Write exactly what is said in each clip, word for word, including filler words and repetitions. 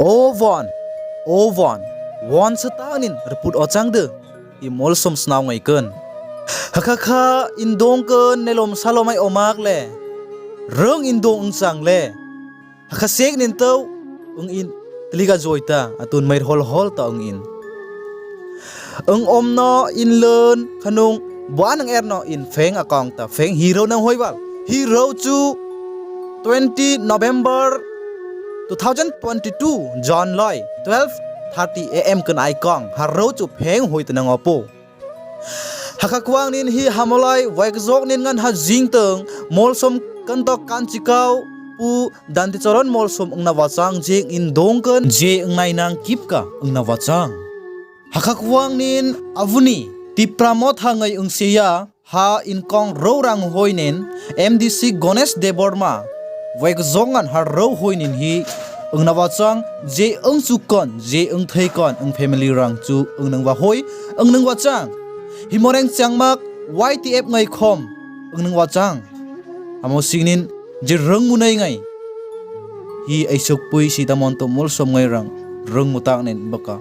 O Von, o Von, Von se ta nin report o chang de, i molsom snao ngai kun. Hakha kha in dong kun nelom salomai omak le, rung in dong wng chang le. Hakha sek nin tau, wng in tliga joita, atun mair hol hol ta wng in. Wng omno in lun khanung, buanang erno in feng akong ta feng hero nang hoibal. Hero chu twenty November two thousand twenty-two John loi twelve thirty A M kun aikong, harro chu pheng hoi tanang opo. Hakha kwang nin hi hamolai waikjok nin ngan ha jingtong, molsom kantok kanchikau pu danti choron molsom wngna wachang je in dongkon je wngnai nang kipka wngna wachang. Hakha kwang nin abuni Tipra motha ngai wngseya ha inkong rorang hoinin M D C Ganesh Debbarma waikjok ngan ha ro hoinin hi wngna wachang je wngchuk kon je wngthei kon wng family rang chu wngnang wahoi wngnang wachang. Himoreng changmak Y T F ngai khom wngnang wachang. Amo singnin je rwngmunai ngai hi aisok pui sita monto molsom ngai rang rwngmutak nin baka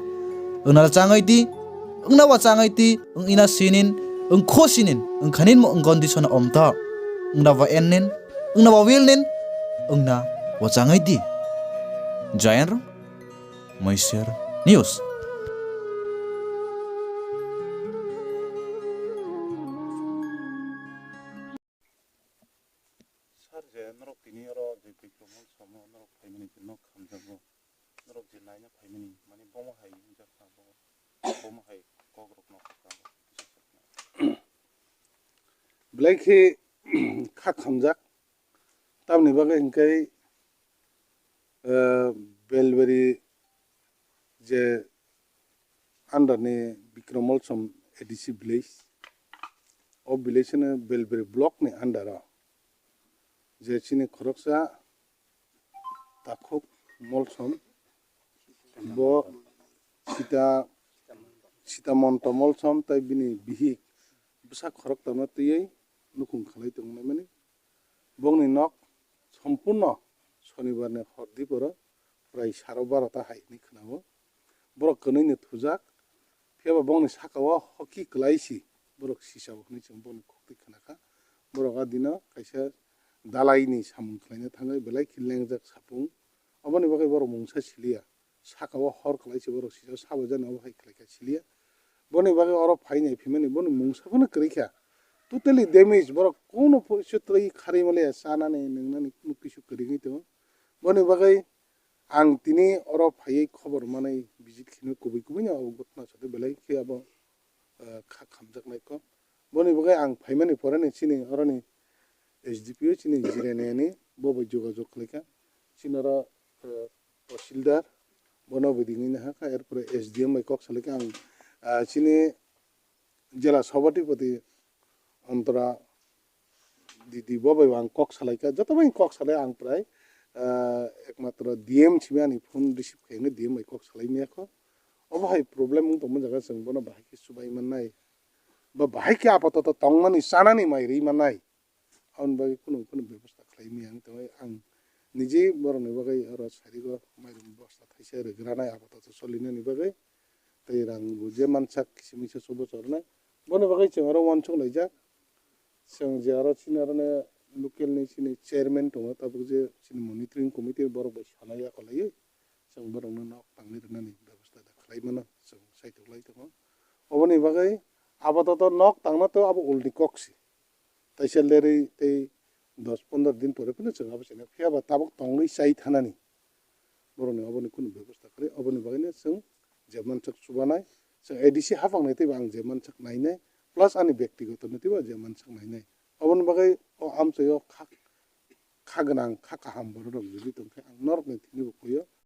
wngna changai ti wngna wachang ai ti wng ina sinin wng kho sinin wng khanin mo wng condition omta wngna wa en nin wngna wa wil nin wngna wachang ai ti. Jayan Ro, Moiser News. Sir, je norok tini oro je Bikram Mol samo norok phaimani je nok hamjakgo, norok je naina phaimani, mani bomo hai wngjakha, bo-, bomo hai kokrokno kwchangma kisa sakna. Belai khe kha khamjak, tamni bagwi hwnkhe, eh, Belberi je under ni Bikram Molsom A D C village. O village no Belberi block ni under o je chini khoroksa Takhuk Molsom, bo Sita, Sita Monto Molsom tai bini bihik bwsa khoroktorno twiwi nukhung khalai tongmani. Bongni nok sompurno Sonibar ni hor diporo prai saro barota hai hinwi khwnao. Borok kwnwi ni thujak, phiya ba bongni saka o hoki kwlai si borok sisa o hinwi chwng boni khuk twi khna kha. Borok a dino kaisa dalai ni samung khlaina thangwi belai khe lengjak sapung. Oboni bagwi borok mungsa siliya. Saka o hor kwlai se borok sijak sabo jani obo hai khlai kha siliya. Boni bagwi oro phainai phimani boni mungsa phano kwrwi kha. Totally damage, borok kuno poiso twrwi kharwi maliya, chanani nwngnani kuno kisu kwrwi wngwi tongo. Boni bagwi ang tini oro phaiwi khobor manwi visit khinwi kubui kubui no obo gotna sade belai khe abo, eh, kha khamjaknai kok. Boni bagwi ang phaimani poreni chini oroni S D P O chini Jiraniani bo bai jogajog khlaikha. Chini oro, eh, Tahsildar, bono bo ringwi nahakha, erpore S D M bai kok salaikha ang, ah, chini jela Sabhapati Antora Didi bo bai ang kok salaikha, joto bai kok salai ang prai, ah, ekmatro D M simi ani phone receive khaina D M bai kok salai maya kho. Obo hai problem wng tongma jaga chwng bono bahai khe chubai mannai, ba bahai khe apatoto tongmani chanani mai rwi mannai. Aboni bagwi kunu kunu bebosta khlai maya wng tongwi ang niji borokni bagwi oro sarigo mairum bosta thaisa rwgranai apatoto solinani bagwi. Tei rang bo je mansak kisa misa sobo chornai. Boni bagwi chwng oro uansuk laijak. Chwng je oro chini oro ne local ni chini chairman tongo, tabuk je chini monitoring committee borok bai sanai yakolaiwi chwng borokno nok tangwi rwnani bebosta da khlai mano, chwng saitok lai tongo. Oboni bagwi apatoto nok tangna to abo ulni kok se. Taisa lerwi tei dos pondro din pore phano chwng abo china phiya ba tabuk tongwi chai thanani. Borokni oboni kunu bebosta kwrwi, oboni bagwino chwng je mansak chubanai, chwng A D C haphang nai teibo ang je mansak nainai, plus ani bektigoto nai teibo je mansak nainai. Oboni bagwi o amchaio kha, kha gwnang, kha kaham borok rok jodi tongkhe ang norokni thwinibo khuio.